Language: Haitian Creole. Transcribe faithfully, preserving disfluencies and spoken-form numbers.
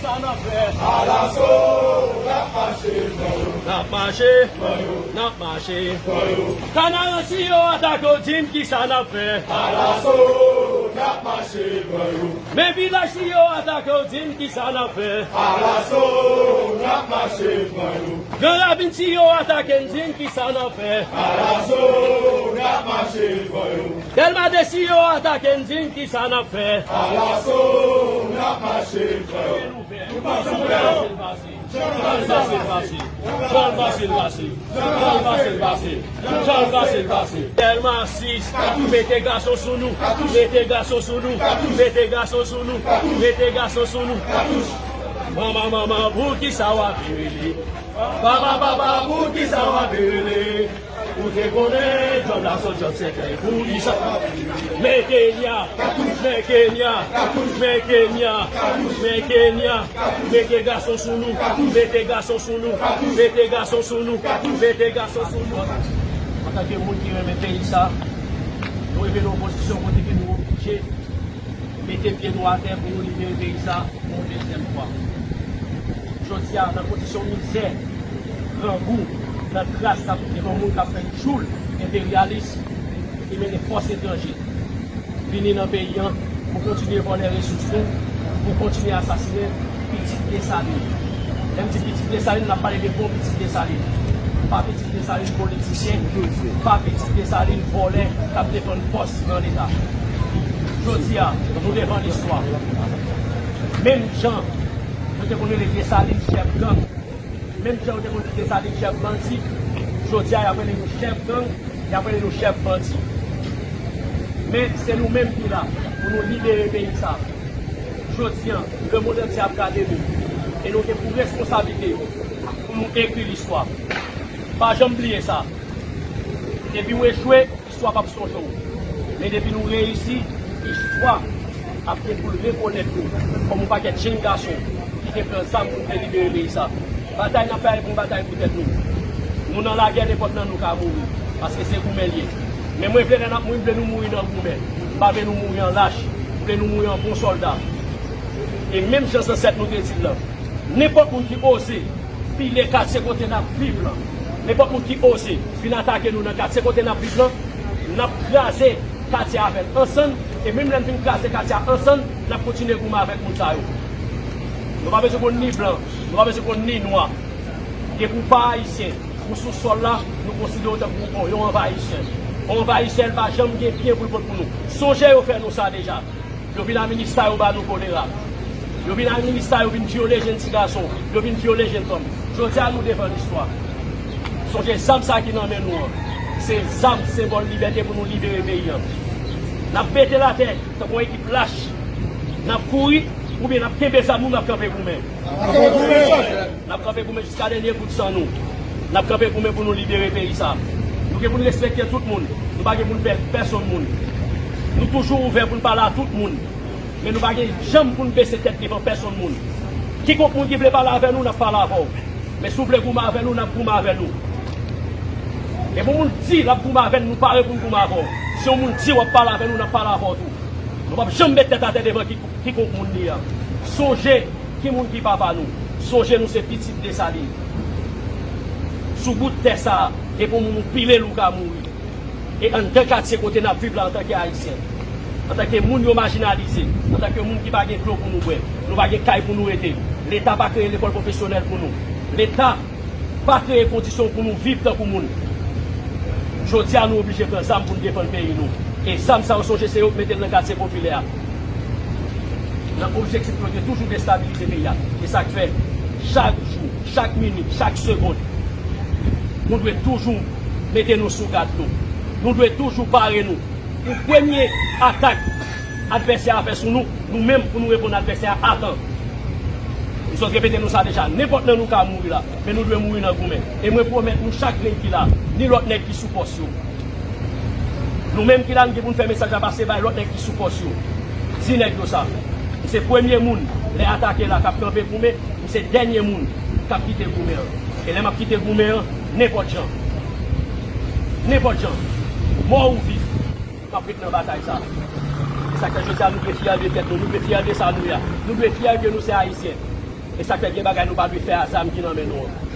Sa n ap fè? Alaso, n ap mache pran yo. N ap mache, n ap mache pran yo. Kanaran, si yo atake w, di m kisa n ap fè? Alaso, n ap mache pran yo. Men Vilaj, si yo atake w, di m kisa n ap fè? Alaso, n ap mache pran yo. Gran Ravin, si yo atake n, di m kisa n ap fè? Alaso, n ap mache pran yo. Dèlma de, si yo atake n, di m kisa n ap fè? Alaso, n ap mache pran yo. Jan l pase l pase. Jan l pase l pase. Jan l pase l pase. Jan l pase l pase. Dèlma sis, mete gason sou nou. Mete gason sou nou. Mete gason sou nou. Mete gason sou nou. Manman, manman, poukisa w ap rele? Papa, papa, poukisa w ap rele? Ou te konnen djòb la se yon djòb sekrè. Poukisa? Men Kenya, men Kenya, men Kenya, men Kenya. Mete gason sou nou, mete gason sou nou, mete gason sou nou, mete gason sou nou. Antanke moun ki renmen peyi sa, nou rive nan yon pozisyon kote ke nou oblije mete pye nou atè pou nou libere peyi sa yon dezyèm fwa. Jodi a, nan kondisyon mizè, grangou, nan kras k ap devan moun k ap fè djoul enperyalis ki mennen fòs etranje vini nan peyi an pou kontinye vòlè resous nou, pou kontinye asasinen pitit Desalin. Lè m di pitit Desalin, n ap pale de bon pitit Desalin. Pa pitit Desalin politisyen, pa pitit Desalin vòlè k ap defann pòs nan Leta. Jodi a, nou devan listwa. Menm jan yo te konn rele Desalin chèf gang, menm jan yo te konn rele Desalin chèf bandi, jodi a y ap rele nou chèf gang, y ap rele nou chèf bandi. Men se nou menm ki la pou nou libere peyi sa. Jodi a, lemonn antye ap gade nou e nou gen pou responsablite pou nou ekri listwa. Pa janm bliye sa. Depi w echwe, istwa p ap sonje w. Men depi nou reyisi, istwa ap gen pou l rekonèt nou kòm yon pakèt jenn gason ki te pran zam pou n te libere peyi sa. Batay n ap fè a, e pou yon batay pou tèt nou. Nou nan lagè, nenpòt nan nou ka mouri, paske se goumen l ye. Men mwen vle n ap, mwen vle nou mouri nan goumen. M pa vle nou mouri an lach. M vle nou mouri an bon sòlda. E menm jan zansèt nou te di l lan, nenpòt moun ki oze pile katye kote n ap viv lan, nenpòt moun ki oze vin atake nou nan katye kote n ap viv lan, n ap kraze katye a avè l ansanm, e menm lè n fin kraze katye a ansanm, n ap kontinye goumen avèk moun sa yo. Nou pa bezwen konn ni blan, nou pa bezwen konn ni nwa. Depi w pa ayisyen, ou sou sòl la, nou konsidere w tankou yon, yon anvayisyen. Yon anvayisyen, l pa janm gen byen pou l pot pou nou. Sonje yo fè nou sa deja. Yo vin administre yo ba nou kolera. Yo vin administre sa, yo vin vyole jenn ti gason, yo vin vyole jenn fanm. Jodi a, nou devan listwa. Sonje zam sa ki nan men nou an. Se zam senbòl libète pou nou libere peyi an. N ap pete l atè tankou yon ekip lach. N ap kouri, oubyen n ap kenbe zam nou, n ap kanpe goumen. N ap kanpe goumen jiska dènye gout san nou. N ap kanpe goumen pou nou libere peyi sa. Nou gen pou n respekte tout moun. Nou pa gen pou n pè pèsonn moun. Nou toujou ouvè pou n pale a tout moun. Men nou pa gen janm pou n bese tèt devan pèsonn moun. Kikonk moun ki vle pale avè nou, n ap pale avè w. Men si w vle goumen avè nou, n ap goumen avè nou. E pou moun di l ap goumen avè n, nou pare pou n goumen avè w. Si yon moun di w ap pale avè nou, n ap pale avè w tou. Nou p ap janm met tèt atè devan ki, kikonk moun li a. Sonje ki moun ki papa nou. Sonje nou se pitit Desalin. Sou bout tè sa a, e pou moun ou pile l ou ka mouri. E anndan katye kote n ap viv la antanke Ayisyen, antanke moun yo majinalize, antanke moun ki pa gen dlo pou nou bwè, nou pa gen kay pou nou rete, Leta pa kreye lekòl pwofesyonèl pou nou. Leta pa kreye kondisyon pou nou viv tankou moun. Jodi a, nou oblije pran zam pou n defann peyi nou. E zam sa yo, sonje, se yo k mete l nan katye popilè a. Nan objektif pou yo te toujou destabilize peyi a. E sa k fè, chak jou, chak minit, chak segonn, nou dwe toujou mete nou sou gad nou. Nou dwe toujou pare nou. Pou premye atak advèsè a fè sou nou, nou menm pou nou reponn advèsè a atan. M sot repete nou sa deja, nenpòt nan nou ka mouri la, men nou dwe mouri nan goumen. E mwen pwomèt nou chak grenn ki la, ni lòt nèg ki sou pòs yo. Nou menm ki la, nou gen pou n fè mesaj la pase bay lòt nèg ki sou pòs yo. Di nèg yo sa. M se premye moun, lè atake la, k ap kanpe goumen, m se dènye moun k ap kite goumen an. E lè m ap kite goumen an, nenpòt jan. Nenpòt jan. Mò ou viv. M ap ret nan batay sa. Se sa k fè jodi a nou dwe fyè de tèt nou, nou dwe fyè de sa nou ye a. Nou dwe fyè ke nou se Ayisyen. E sa k fè gen bagay nou pa dwe fè a zam ki nan men nou an.